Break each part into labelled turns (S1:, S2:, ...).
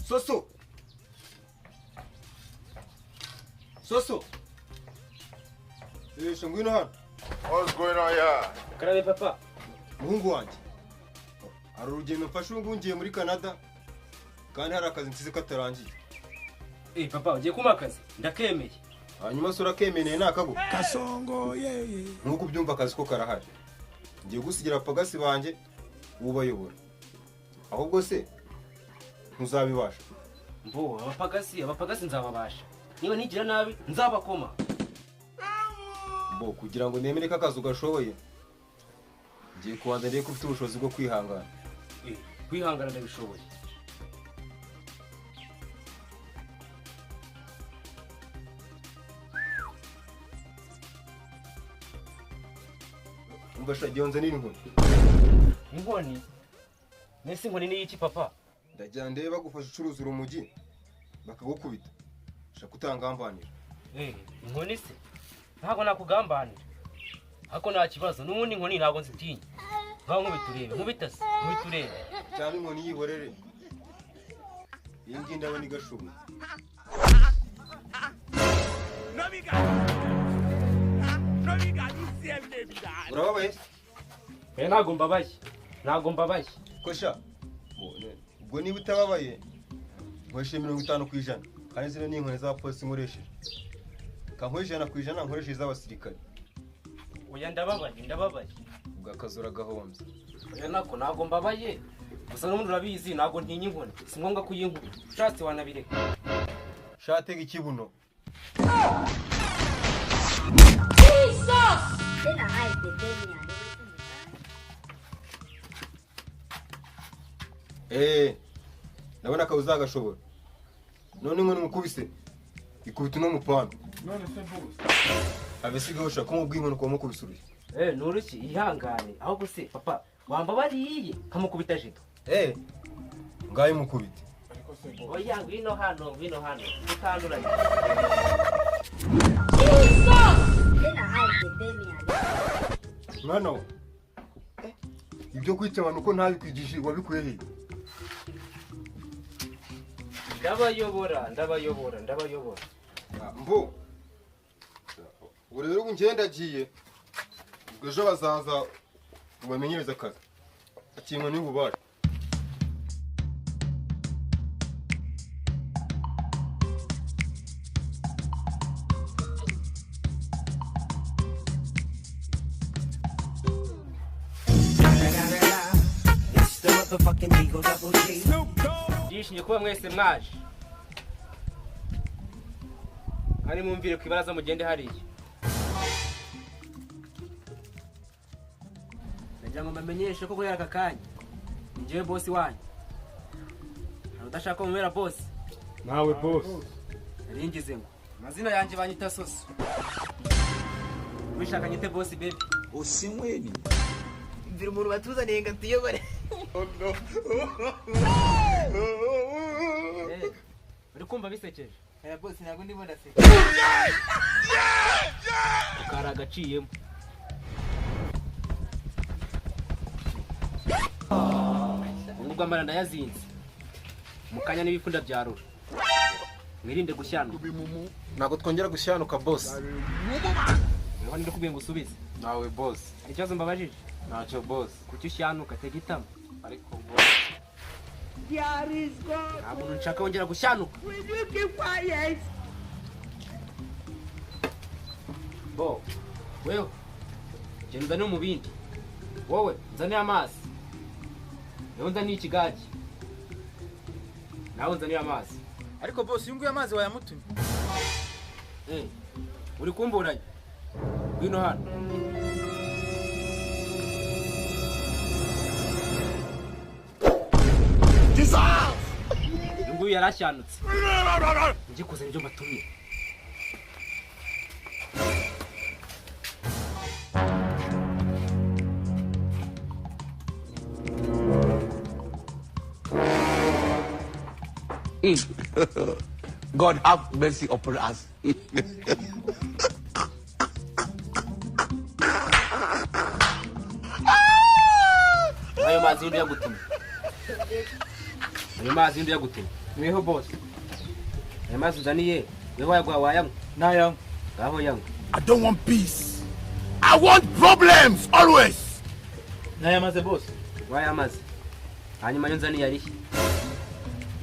S1: Soso. Soso. Eh, ngwino hano.
S2: What's going on here?
S3: Karabe papa.
S1: Muhungu wanjye. Hari urugendo mfashe ubu ngiye muri Canada. Kandi hari akazi nsize katarangiye.
S3: Eh papa, ugiye kumpa akazi? Ndakemeye.
S1: Hanyuma sura kemeneye nakago.
S4: Kasongo yeye.
S1: Nkuko ubyumva akazi ko karahari. Ngiye gusigira pagasi banjye ubayobora. Ahubwo se ntuzabibasha.
S3: Mbo, abapagasi nzababasha. Niba nigira nabi nzabakoma.
S1: Mbo, kugira ngo nemere ko akazi ugashoboye, ngiye kubanza ndebe ko ufite ubushobozi bwo kwihangana.
S3: Kwihangana ndabishoboye.
S1: Umva sha, gihonze n'inkoni.
S3: Inkoni? Nese inkoni ni iki papa?
S1: Ndagira ndebe bagufasha ucuruza urumogi bakagukubita. Shaka utangambanira.
S3: Inkoni se? Ntabwo nakugambanira. Hako nta kibazo, n'ubundi inkoni ntabwo nzitinya. Ngaho nkubita urebe, nkubita se, nkubita urebe.
S1: Cyangwa inkoni yihorere. Iyi ngiyi ndabona igashoboye. Urababaye?
S3: Ntabwo mbabaye. Ntabwo mbabaye.
S1: Kosha. Ubwo niba utababaye, nkoresheje 50%. Kandi zino ni inkoni z'abapolisi nkoresheje. Kankoresheje 100% nkoresheje iz'abasirikare.
S3: Oya ndababaye, ndababaye.
S1: Ubwo akazi uragahombye.
S3: Oya nako ntabwo mbabaye. Gusa n'ubundi urabizi ntabwo ntinya inkoni. Si ngombwa kuyinkubita. Ushatse wanabireka.
S1: Shatega ikibuno. Ndabona akazi uzagashobora. None inkoni mukubise ikubita uno mupanga.
S4: None se bose.
S1: Abesigaho ushaka kumubwira inkoni ukaba mukubise urushyi.
S3: Nurushyi ihangane. Ahubwo se papa wambabariye nkamukubita jito.
S1: Ngayo mukubite.
S3: Oya ngwino hano, ngwino hano. Utanduranye.
S1: Mwana we, ibyo kwica abantu uko ntabikwigishije wabikuye he?
S3: Ndabayobora, ndabayobora, ndabayobora.
S1: Mbo, ubu rero ubu ngendagiye, ubwo ejo bazaza ubamenyereze akazi. Akingwa n'ububasha.
S3: Ndishimye kuba mwese mwaje. Kandi mumvire ku ibaraza mugende hariya. Ndagira ngo mbamenyeshe ko guhera aka kanya ni njyewe bosi wanyu. Hari udashaka ko mubera bosi?
S4: Nawe bosi.
S3: Naringize ngo amazina yanjye banyita Soso. Ubishaka nyite bosi baby.
S5: Usinyweni.
S6: Mvira umuntu batuzaniye ngo atuyobore.
S3: Uri kumva bisekeje?
S6: Oya bosi ntabwo ndimo ndaseka.
S3: Ukara agaciyemo. Ubwo amara ndayazinze. Mu kanya n'ibifunda byarura. Mwirinde gushyanuka.
S7: Ntabwo twongera gushyanuka boss.
S3: Niho ndi kubwiye ngo usubize.
S7: Nawe boss.
S3: Hari ikibazo mbabajije?
S7: Ntacyo boss.
S3: Kuki ushyanuka tega itama?
S7: Ariko boss.
S3: Nta muntu nshaka wongera gushyanuka. Bo, wewe genda uzane mu bindi. Wowe nzane amazi. Wewe nzane ikigage. Nawe nzane amazi.
S6: Ariko boss uyu nguyu amazi wayamutumye.
S3: Uri kumburanya. Ngwino hano. Uyu nguyu yarashyanutse. Njye kuzana ibyo mbatumye.
S5: God have mercy upon us.
S3: Ayo mazi y'undi yagutumye. Ayo mazi y'undi yagutumye.
S6: Weho boss.
S3: Aya mazi uzaniye weho wayaguha wayanywa?
S6: Nayanywa.
S3: Ngaho yanywa.
S2: I don't want peace. I want problems always.
S6: Nayamaze boss.
S3: Wayamaze. Hanyuma yo nzaniye arihe?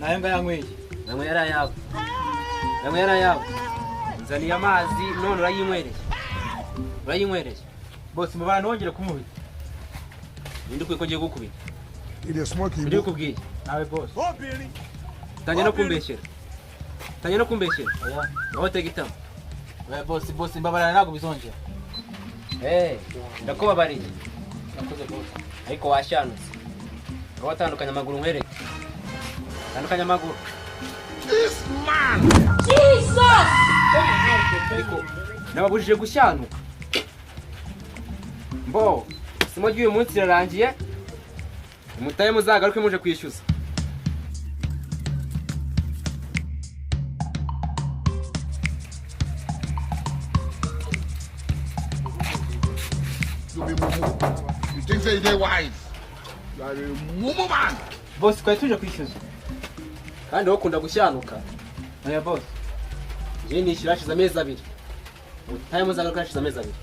S6: Nayo ngayanyweye.
S3: Yanyweye ari ayawe. Yanyweye ari ayawe. Nzaniye amazi none urayinywereye. Urayinywereye.
S6: Boss mu bantu wongere kumubita.
S3: Ninde ukwiye ko ngiye gukubita?
S2: It is smoking.
S3: Ninde ukubwiye?
S6: Nawe boss.
S2: Oh, Billy.
S3: Tangiye no kumbeshyera. Tangiye no kumbeshyera.
S6: Oya.
S3: Ngaho tega itama.
S6: Oya boss, boss mbabarira ntabwo bizongera.
S3: Eh, ndakubabariye.
S6: Nakoze boss.
S3: Ariko washanutse. Ngaho watandukanye amaguru nkwereke. Tandukanye amaguru.
S2: This man.
S8: Jesus!
S3: Ariko nababujije gushyanuka. Mbo, isomo ry'uyu munsi rirarangiye. Mutahe muzagaruke muje kwishyuza.
S2: You be mumu. You think say they wise? You are a mumu man.
S6: Boss twari tuje kwishyuza.
S3: Kandi wowe ukunda gushyanuka.
S6: Oya boss.
S3: Njye nishyura hashize amezi abiri. Mutahe muzagaruke hashize amezi abiri.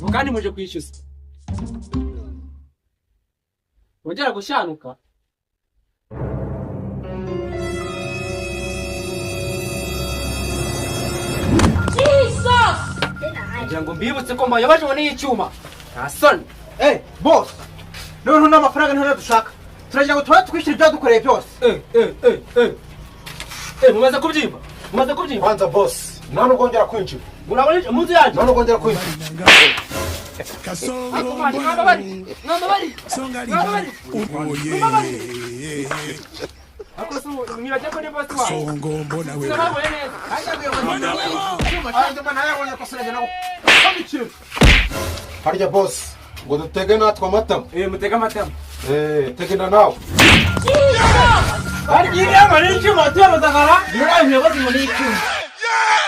S3: Ubu kandi muje kwishyuza. Wongera gushyanuka.
S8: Jesus!
S3: Kugira ngo mbibutse ko mbayobaje ngo n'icyuma. Nta soni.
S6: Eh boss. Noneho n'amafaranga ntabwo dushaka. Turagira ngo tuba twishyura ibyo wadukoreye byose.
S3: Eh, eh, eh, eh. Eh, mumaze kubyimba. Mumaze kubyimba.
S7: Kwanza boss, nta nubwo ngera kwinjira.
S3: Murabona mu nzu yanjye.
S7: Nta nubwo ngera kwinjira.
S4: Kasongo
S3: Mwambabari. Mwambabari.
S4: Songa Oye.
S3: Ariko se ubu mwibajya ko ni boss wawe.
S4: Songo mbona wewe.
S3: Sinababonye neza.
S4: Mbona wewe.
S7: Harya boss, ngo dutege natwe amatama.
S3: Eh, mutege amatama.
S7: Eh, tegenda nawe.
S6: Ariko iyo ngo ni icyuma tuyabazagara. Iyo uriya muyobozi ngo ni icyuma.
S2: Yeah!